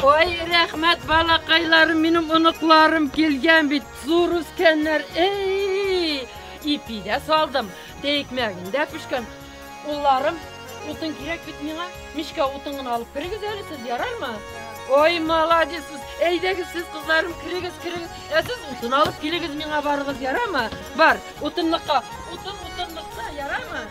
Ой, рәхмәт, балакайларым, минем оныкларым килгән бит, зур үскәннәр. Эй, ипи дә салдым, икмәгем дә пешкән. Улларым, утын кирәк бит миңа. Мичкә утын гына алып керегез әле сез, ярармы? Ой, молодец сез. Әйдәгез сез, кызларым, керегез, керегез. Ә сез утын алып килегез миңа барыгыз, ярамы? Бар, утынлыкка. Утын утынлыкта, ярамы?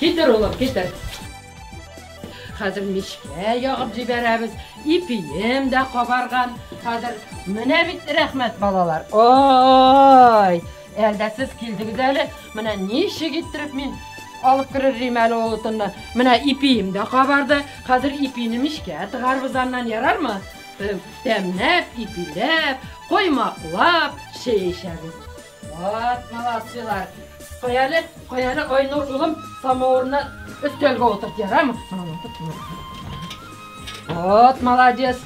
Китер, улым, китер. Хәзер мичкә ягып җибәрәбез. Ипием дә кабарган. Хәзер менә бит рәхмәт, балалар. Ой, әлдә сез килдегез әле. Менә ничек иттереп мин алып керер идем әле ул утынны. Менә ипием дә кабарды. Хәзер ипине мичкә тыгарбыз аннан, ярармы? Тәмләп, ипиләп, коймаклап чәй эчәбез. Вот, молодцылар. Кой әле, кой әле, Айнур улым, самавырны өстәлгә утырт, ярамы? Вот, молодец.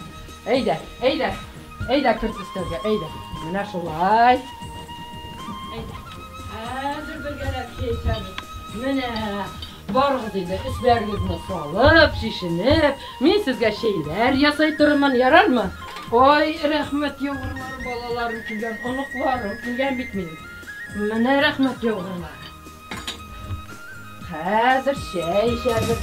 Әйдә, әйдә, әйдә керт өстәлгә, әйдә. Менә шулай. Әйдә. Хәзер бергәләп чәй эчәбез. Менә барыгыз инде өсләрегезне салып, чишенеп, мин сезгә чәйләр ясай торырмын, ярармы? Ой, рәхмәт яугырлар, балаларым килгән, оныкларым килгән бит минем. Менә рәхмәт яугырлар. Хәзер чәй эчәбез.